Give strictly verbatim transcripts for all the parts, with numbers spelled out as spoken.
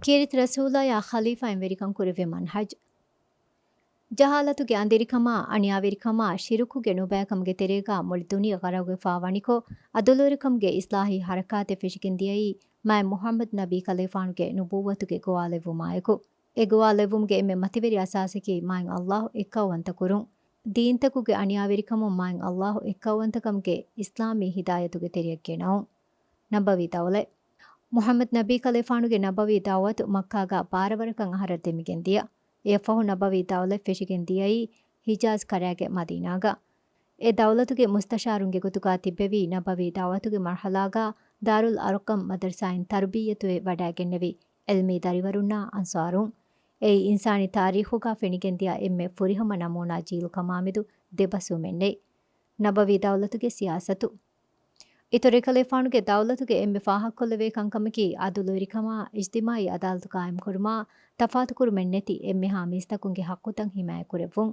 ކީރިތި ރަސޫލާޔާ ޚަލީފާއިން ވެރިކަން ކުރެއްވި މަންހަޖް. ޖަހާލަތުގެ އަނދިރިކަމާ، އަނިޔާވެރިކަމާ، ޝިރުކުގެ ނުބައިކަމުގެ ތެރޭގާ މުޅި ދުނިޔެ ޣަރަގުވެފާ ވަނިކޮށް، އަދުލުވެރިކަމުގެ އިސްލާހީ ޙަރަކާތެއް ފެށިގެން ދިޔައީ މާތް މުޙައްމަދު ނަބީ ކަލޭފާނުގެ ނުބުއްވަތުގެ ގޮވާލެއްވުމާއެކު. އެ ގޮވާލެއްވުމުގެ އެންމެ މަތިވެރި އަސާސަކީ މާތް ﷲ އެއްކައުވަންތަކުރުން. ދީންތަކުގެ އަނިޔާވެރިކަމުން މާތް ﷲ އެއްކައުވަންތަކަމުގެ އިސްލާމީ ހިދާޔަތުގެ ތެރެއަށް ގެނައުން. ނަބަވީ ދައުލަތް. މުޙައްމަދު ނަބީ ކަލޭފާނުގެ ނަބަވީ ދައުވަތު މައްކާގާ ބާރަ ވަރަކަށް އަހަރަށް ދެމިގެން ދިޔަ. އެއަށްފަހު ނަބަވީ ދައުލަތް ފެށިގެން ދިޔައީ ހިޖާޒް ކަރައިގެ މަދީނާގަ. އެ ދައުލަތުގެ މުސްތަޝާރުންގެ ގޮތުގާ ތިއްބެވީ ނަބަވީ ދައުވަތުގެ މަރްޙަލާގާ ދާރުލް އަރްޤަމް މަދަރުސާއިން ތަރުބިއްޔަތުވެ ވަޑައިގެންނެވި ޢިލްމީ ދަރިވަރުންނާ އަންޞާރުން. އެއީ އިންސާނީ ތާރީޚުގާ ފެނިގެންދިޔަ އެންމެ ފުރިހަމަ ނަމޫނާ ޖީލު ކަމާމެދު ދެބަސްވުމެއް ނެތް. ނަބަވީ ދައުލަތުގެ ސިޔާސަތު. އިތުރު އެކަލޭފާނުގެ ދައުލަތުގެ އެންމެ ފާހަގަކޮށްލެވޭ ކަންކަމަކީ އަދުލުވެރިކަމާ، އިޖްތިމާޢީ ޢަދާލަތު ޤާއިމްކުރުމާ، ތަފާތުކުރުމެއްނެތި އެންމެހާ މީސްތަކުންގެ ޙައްޤުތައް ޙިމާޔަތްކުރެއްވުން.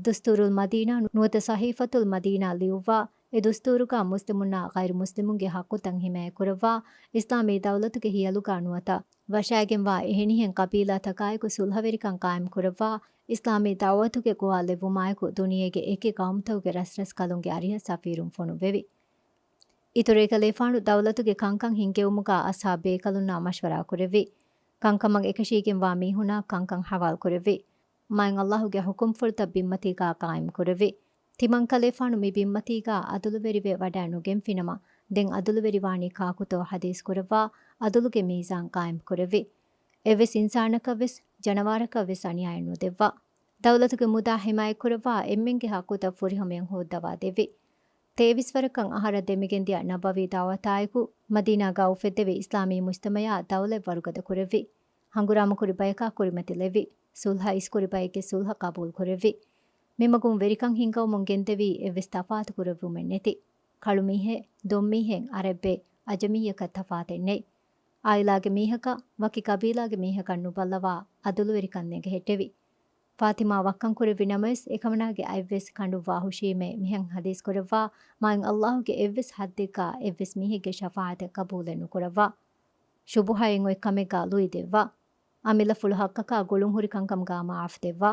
ދުސްތޫރުލް މަދީނާ ނުވަތަ ޞަޙީފަތުލް މަދީނާ ލިޔުއްވާ، އެ ދުސްތޫރުގާ މުސްލިމުންނާ ޣައިރު މުސްލިމުންގެ ޙައްޤުތައް ޙިމާޔަތްކުރައްވާ، އިސްލާމީ ދައުލަތުގެ ހިޔަލުގާ ނުވަތަ ވަށާގެންވާ އެހެނިހެން ޤަބީލާތަކާއެކު ޞުލްޙަވެރިކަން ޤާއިމްކުރައްވާ، އިސްލާމީ ދައުވަތުގެ ގޮވާލެއްވުމާއެކު ދުނިޔޭގެ އެކި ޤައުމުތަކުގެ ރަސްރަސްކަލުންގެ އަރިހަށް ސަފީރުން ފޮނުއްވެވި. އިތުރު އެކަލޭފާނު ދައުލަތުގެ ކަންކަން ހިންގެވުމުގާ އަސްހާބު ބޭކަލުންނާ މަޝްވަރާ ކުރެއްވި. ކަންކަމަށް އެކަށީގެންވާ މީހުންނާ ކަންކަން ޙަވާލުކުރެއްވި. މާތް ﷲ ގެ ޙުކުމްފުޅުތައް ބިންމަތީގާ ޤާއިމްކުރެއްވި. ތިމަން ކަލޭފާނު މި ބިންމަތީގާ އަދުލުވެރިވެ ވަޑައި ނުގެންފިނަމަ، ދެން އަދުލުވެރިވާނީ ކާކުތޯ ޙަދީޘް ކުރައްވާ، އަދުލުގެ މީޒާން ޤާއިމްކުރެއްވި. އެއްވެސް އިންސާނަކަށްވެސް، ޖަނަވާރަކަށްވެސް އަނިޔާއެއް ނުދެއްވާ. ދައުލަތުގެ މުދާ ޙިމާޔަތްކުރައްވާ، އެންމެންގެ ޙައްޤުތައް ފުރިހަމަޔަށް ހޯއްދަވާ ދެއްވި. ތޭވީސް ވަރަކަށް އަހަރަށް ދެމިގެންދިޔަ ނަބަވީ ދައުވަތާއެކު، މަދީނާގާ އުފެއްދެވި އިސްލާމީ މުޖްތަމަޢާ ދައުލަތް ވަރުގަދަ ކުރެއްވި. ހަނގުރާމަކުރި ބަޔަކާ ކުރިމަތިލެއްވި. ޞުލްޙަ އިސްކުރި ބައެއްގެ ޞުލްޙަ ޤަބޫލުކުރެއްވި. މިމަގުން ވެރިކަން ހިންގަވަމުން ގެންދެވީ އެއްވެސް ތަފާތުކުރެއްވުމެއް ނެތި، ކަޅުމީހެއް، ދޮންމީހެއް، ޢަރަބެއް، ޢަޖަމީއަކަށް ތަފާތެއް ނެތް. ޢާއިލާގެ މީހަކަށް ވަކި ޤަބީލާގެ މީހަކަށް ނުބައްލަވާ ޢަދުލުވެރިކަން ނެގެހެއްޓެވި. ފާތިމާ ވައްކަން ކުރެއްވި ނަމަވެސް، އެކަމަނާގެ އަތްވެސް ކަނޑުއްވާ ހުށީމޭ މިހެން ޙަދީޘް ކުރައްވާ، މާތް ﷲ ގެ އެއްވެސް ޙައްދެއްގާ އެއްވެސް މީހެއްގެ ޝަފާޢަތެއް ޤަބޫލެއް ނުކުރައްވާ. ޝުބުހައެއް އޮތް ކަމެއްގާ ލުއި ދެއްވާ. އަމިއްލަފުޅު ޙައްޤަކާ ގުޅުންހުރި ކަންކަމުގާ މަޢާފް ދެއްވާ.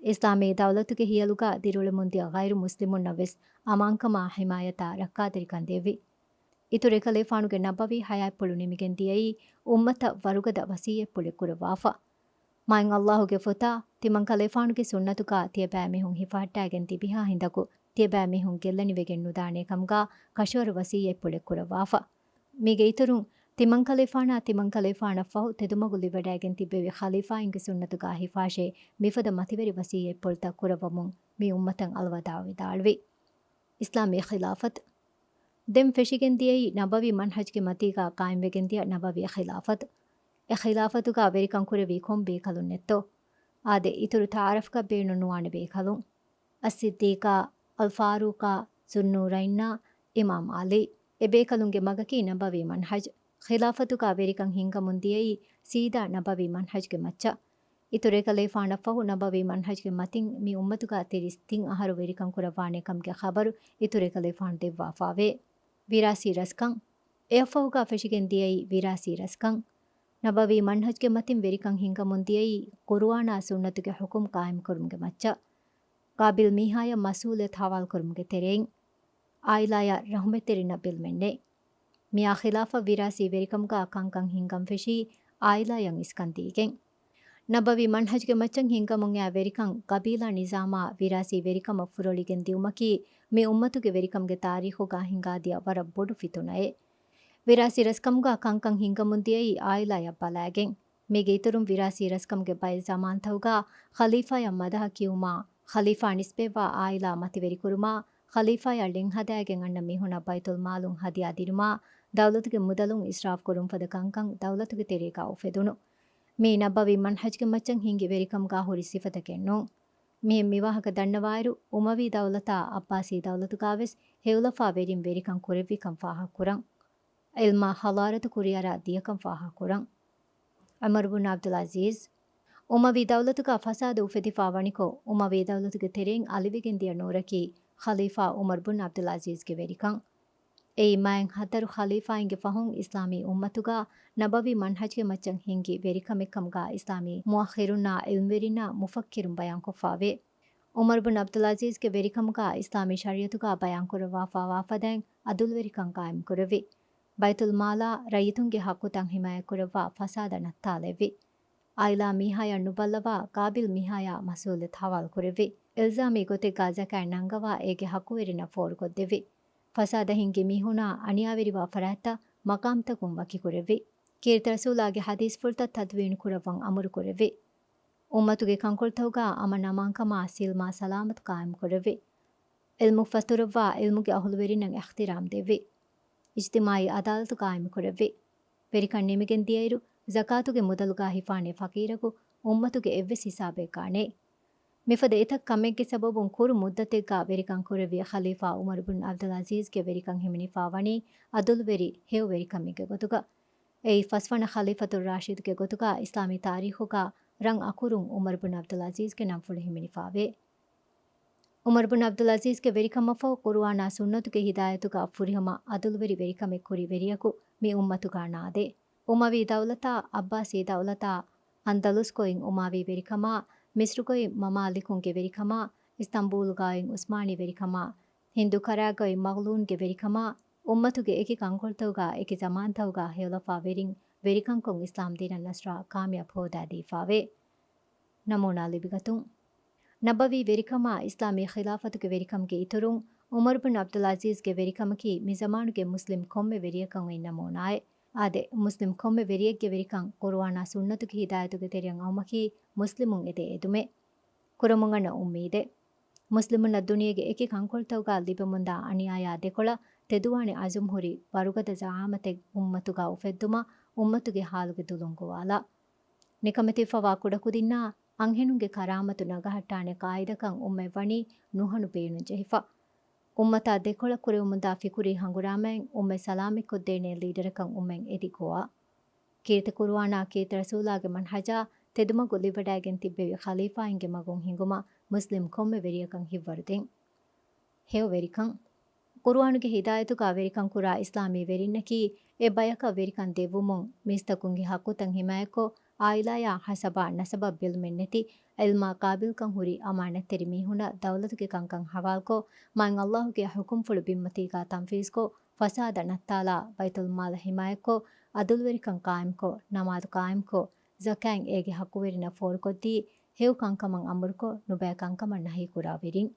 އިސްލާމީ ދައުލަތުގެ ހިޔަލުގާ ދިރިއުޅެމުންދިޔަ ޣައިރު މުސްލިމުންނަށް ވެސް އަމާންކަމާ ޙިމާޔަތާ ރައްކާތެރިކަން ދެއްވި. އިތުރު އެކަލޭފާނުގެ ނަބަވީ ޙަޔާތްޕުޅު ނިމިގެން ދިޔައީ އުއްމަތަށް ވަރުގަދަ ވަޞިއްޔަތްޕުޅެއް ކުރައްވާފަ. މާތް ﷲ ގެ ފޮތާ، ތިމަން ކަލޭފާނުގެ ސުންނަތުގާ ތިޔަބައިމީހުން ހިފަހައްޓާގެން ތިބިހާ ހިނދަކު، ތިޔަބައިމީހުން ގެއްލަނިވެގެން ނުދާނޭ ކަމުގާ ކަށަވަރު ވަޞިއްޔަތްޕުޅެއް ކުރައްވާފަ. މީގެ އިތުރުން، ތިމަން ކަލޭފާނާ ތިމަން ކަލޭފާނަށްފަހު ތެދުމަގު ލިބިވަޑައިގެން ތިއްބެވި ޚަލީފާއިންގެ ސުންނަތުގާ ހިފާށޭ، މިފަދަ މަތިވެރި ވަޞިއްޔަތްޕުޅުތައް ކުރައްވަމުން މި އުއްމަތަށް އަލްވަދާޢު ވިދާޅުވި. އިސްލާމީ ޚިލާފަތު. ދެން ފެށިގެން ދިޔައީ ނަބަވީ މަންހަޖްގެ މަތީގާ ޤާއިމްވެގެން ދިޔަ ނަބަވީ ޚިލާފަތު. އެ ޚިލާފަތުގާ ވެރިކަން ކުރެއްވީ ކޮން ބޭކަލުންނެއްތޯ؟ އާދެ، އިތުރު ތަޢާރަފްގަ ބޭނުން ނުވާނެ ބޭކަލުން. އައްޞިއްދީޤާ، އަލްފާރޫޤާ، ޒުންނޫރައިންނާ، އިމާމް ޢަލީ. އެ ބޭކަލުންގެ މަގަކީ ނަބަވީ މަންހަޖް. ޚިލާފަތުގާ ވެރިކަން ހިންގަމުން ދިޔައީ ސީދާ ނަބަވީ މަންހަޖްގެ މައްޗަށް. އިތުރު އެކަލޭފާނަށްފަހު ނަބަވީ މަންހަޖްގެ މަތިން މި އުއްމަތުގާ ތިރީސް ތިން އަހަރު ވެރިކަން ކުރައްވާނެ ކަމުގެ ޚަބަރު އިތުރު އެކަލޭފާނު ދެއްވާފާވޭ. ވިރާސީ ރަސްކަން. އެއަށްފަހުގާ ފެށިގެން ދިޔައީ ވިރާސީ ރަސްކަން. ނަބަވީ މަންހަޖްގެ މަތިން ވެރިކަން ހިންގަމުން ދިޔައީ ޤުރުއާނާ ސުންނަތުގެ ޙުކުމް ޤާއިމްކުރުމުގެ މައްޗަށް. ޤާބިލް މީހާޔަށް މަސްއޫލިއްޔަތު ޙަވާލުކުރުމުގެ ތެރެއިން. އާއިލާޔަށް ރަޙުމަތްތެރިންނަށް ބިލްމެއް ނެތް. މިއާ ޚިލާފަށް ވިރާސީ ވެރިކަމުގާ ކަންކަން ހިންގަން ފެށީ އާއިލާޔަށް އިސްކަން ދީގެން. ނަބަވީ މަންހަޖްގެ މައްޗަށް ހިންގަމުން އައި ވެރިކަން، ޤަބީލާ ނިޒާމާ ވިރާސީ ވެރިކަމަށް ފުރޮޅިގެން ދިއުމަކީ، މި އުއްމަތުގެ ވެރިކަމުގެ ތާރީޚުގާ ހިނގާދިޔަ ވަރަށް ބޮޑު ފިތުނައެއް. ވިރާސީ ރަސްކަމުގާ ކަންކަން ހިންގަމުން ދިޔައީ އާއިލާޔަށް ބަލާގެން. މީގެ އިތުރުން ވިރާސީ ރަސްކަމުގެ ބައެއް ޒަމާންތަކުގާ ޚަލީފާޔަށް މަދަޙަ ކިޔުމާ، ޚަލީފާ ނިސްބަތްވާ އާއިލާ މަތިވެރިކުރުމާ، ޚަލީފާޔަށް ޅެން ހަދާގެން އަންނަ މީހުންނަށް ބައިތުލްމާލުން ހަދިޔާ ދިނުމާ، ދައުލަތުގެ މުދަލުން އިސްރާފް ކުރުން ފަދަ ކަންކަން ދައުލަތުގެ ތެރޭގާ އުފެދުނު. މީ ނަބަވީ މަންހަޖްގެ މައްޗަށް ހިންގި ވެރިކަމުގާ ހުރި ސިފަތަކެއް ނޫން. މިހެން މިވާހަކަ ދަންނަވާއިރު، އުމަވީ ދައުލަތާ އައްބާސީ ދައުލަތުގާވެސް ހެޔޮލަފާ ވެރިން ވެރިކަން ކުރެއްވިކަން ފާހަގަކުރަން. ޢިލްމާ ޙަޟާރަތު ކުރިއަރާ ދިޔަކަން ފާހަގަކުރަން. ޢުމަރު ބުން ޢަބްދުލް ޢަޒީޒް. އުމަވީ ދައުލަތުގާ ފަސާދަ އުފެދިފާ ވަނިކޮށް، އުމަވީ ދައުލަތުގެ ތެރެއިން އަލިވެގެން ދިޔަ ނޫރަކީ ޚަލީފާ ޢުމަރު ބުން ޢަބްދުލް ޢަޒީޒްގެ ވެރިކަން. އެއީ މާތް ހަތަރު ޚަލީފާއިންގެ ފަހުން އިސްލާމީ އުއްމަތުގަ ނަބަވީ މަންހަޖްގެ މައްޗަށް ހިންގި ވެރިކަމެއްކަމުގަ އިސްލާމީ މުއައްޚިރުންނާ ޢިލްމުވެރިންނާ މުފައްކިރުން ބަޔާންކޮށްފައިވޭ. ޢުމަރު ބުން ޢަބްދުލްޢަޒީޒްގެ ވެރިކަމުގަ އިސްލާމީ ޝަރީޢަތުގަ ބަޔާންކުރައްވާފައިވާ ފަދައިން ޢަދުލުވެރިކަން ޤާއިމްކުރެއްވި. ބައިތުލްމާލާ ރައްޔިތުންގެ ޙައްޤުތައް ޙިމާޔަތްކުރައްވާ ފަސާދަ ނައްތާލެއްވި. ޢާއިލާ މީހާޔަށް ނުބައްލަވާ ޤާބިލް މީހާޔާ މަސްއޫލިއްޔަތު ޙަވާލުކުރެއްވި. އިލްޒާމީ ގޮތެއްގަ ޒަކާތް ނަންގަވާ އޭގެ ޙައްޤުވެރިންނަށް ފޯރުކޮށްދެއްވި. ފަސާދަ ހިންގި މީހުނާ އަނިޔާވެރިވާ ފަރާތްތައް މަޤާމްތަކުން ވަކިކުރެއްވި. ކީރިތި ރަސޫލާގެ ޙަދީޘްފުޅުތައް ތަދުވީނު ކުރައްވަން އަމުރުކުރެއްވި. އުއްމަތުގެ ކަންކޮޅުތަކުގަ އަމަން އަމާންކަމާ ސިލްމާ ސަލާމަތު ޤާއިމްކުރެއްވި. ޢިލްމު ފަތުރައްވާ ޢިލްމުގެ އަހުލުވެރިންނަށް އިޙްތިރާމް ދެއްވި. އިޖްތިމާޢީ ޢަދާލަތު ޤާއިމްކުރެއްވި. ވެރިކަން ނިމިގެން ދިޔައިރު، ޒަކާތުގެ މުދަލުގަ ހިފާނެ ފަޤީރަކު އުއްމަތުގެ އެއްވެސް ހިސާބެއްގަ ނެތް. މިފަދަ އެތައް ކަމެއްގެ ސަބަބުން ކުރު މުއްދަތެއްގަ ވެރިކަން ކުރެއްވި ޚަލީފާ ޢުމަރު ބުން ޢަބްދުލްޢަޒީޒްގެ ވެރިކަން ހިމެނިފައި ވަނީ ޢަދުލުވެރި ހެޔޮ ވެރިކަމެއްގެ ގޮތުގަ. އެއީ ފަސްވަނަ ޚަލީފަތު ރާޝިދުގެ ގޮތުގަ އިސްލާމީ ތާރީޚުގަ ރަން އަކުރުން ޢުމަރު ބުން ޢަބްދުލްޢަޒީޒްގެ ނަންފުޅު ހިމެނިފައިވޭ. ޢުމަރު ބުން ޢަބްދުލްޢަޒީޒްގެ ވެރިކަމަށްފަހު، ޤުރުއާނާ ސުންނަތުގެ ހިދާޔަތުގަ ފުރިހަމަ ޢަދުލުވެރި ވެރިކަމެއް ކުރި ވެރިޔަކު މި އުއްމަތުގަ ނާދޭ. އުމަވީ ދައުލަތާ، ޢައްބާސީ ދައުލަތާ، އަންދަލުސްގައި އުމަވީ ވެރިކަމާ، މިޞްރުގައި މަމާލިކުންގެ ވެރިކަމާ، އިސްތަންބޫލުގައި ޢުސްމާނީ ވެރިކަމާ، ހިންދު ކަރައިގައި މަޣްލޫންގެ ވެރިކަމާ، އުއްމަތުގެ އެކި ކަންކޮޅުތަކުގަ އެކި ޒަމާންތަކުގަ ހެޔޮލަފާ ވެރިން ވެރިކަންކޮށް އިސްލާމްދީނަށް ނަޞްރާ ކާމިޔާބު ހޯދާދީފައިވޭ. ނަމޫނާ ލިބިގަތުން. ނަބަވީ ވެރިކަމާ އިސްލާމީ ޚިލާފަތުގެ ވެރިކަމުގެ އިތުރުން، ޢުމަރު ބިން ޢަބްދުލްޢަޒީޒްގެ ވެރިކަމަކީ މިޒަމާނުގެ މުސްލިމް ކޮންމެ ވެރިޔަކަށް އޮތް ނަމޫނާއެއް. އާދެ، މުސްލިމް ކޮންމެ ވެރިއެއްގެ ވެރިކަން ޤުރުއާނާ ސުންނަތުގެ ހިދާޔަތުގެ ތެރެއަށް އައުމަކީ މުސްލިމުން އެދޭ އެދުމެއް. ކުރަމުން އަންނަ އުއްމީދެއް. މުސްލިމުންނަށް ދުނިޔޭގެ އެކި ކަންކޮޅުތަކުގަ ލިބެމުންދާ އަނިޔާޔާ ދެކޮޅަށް ތެދުވާނެ ޢަޒުމް ހުރި ވަރުގަދަ ޒަޢާމަތެއް އުއްމަތުގަ އުފެއްދުމަށް އުއްމަތުގެ ޙާލުގެ ދުލުން ގޮވާލާ. ނިކަމެތިފަވާ ކުޑަކުދިންނާ އަންހެނުންގެ ކަރާމަތު ނަގަހައްޓާނެ ޤާއިދަކަށް އުއްމަތް ވަނީ ނުހަނު ބޭނުންޖެހިފަ. އުއްމަތާ ދެކޮޅަށް ކުރެވެމުންދާ ފިކުރީ ހަނގުރާމައިން އުއްމަތް ސަލާމަތްކޮށްދޭނެ ލީޑަރަކަށް އުއްމަތް އެދި ގޮވާ. ކީރިތި ޤުރުއާނާ ކީރިތި ރަސޫލާގެ މަންހަޖާ ތެދުމަގު ލިބިވަޑައިގެން ތިއްބެވި ޚަލީފާއިންގެ މަގުން ހިނގުމަށް މުސްލިމް ކޮންމެ ވެރިޔަކަށް ހިތްވަރުދޭން. ހެޔޮ ވެރިކަން. ޤުރުއާނުގެ ހިދާޔަތުގަ ވެރިކަން ކުރާ އިސްލާމީ ވެރިންނަކީ އެ ބަޔަކަށް ވެރިކަން ދެއްވުމުން، މީސްތަކުންގެ ޙައްޤުތައް ޙިމާޔަތްކޮށް، ޢާއިލާޔާ ޙަސަބާ ނަސަބަށް ބިލުމެއްނެތި، ޢިލްމާ ޤާބިލްކަން ހުރި އަމާނަތްތެރި މީހުނަށް ދައުލަތުގެ ކަންކަން ޙަވާލުކޮށް، މާތް ﷲ ގެ ޙުކުމްފުޅު ބިންމަތީގަ ތަންފީޒްކޮށް، ފަސާދަ ނައްތާލާ، ބައިތުލްމާލަށް ޙިމާޔަތްކޮށް، ޢަދުލުވެރިކަން ޤާއިމްކޮށް، ނަމާދު ޤާއިމްކޮށް، ޒަކާތް އޭގެ ޙައްޤުވެރިންނަށް ފޯރުކޮށްދީ، ހެޔޮ ކަންކަމަށް އަމުރުކޮށް، ނުބައި ކަންކަމަށް ނަހީކުރާ ވެރިން.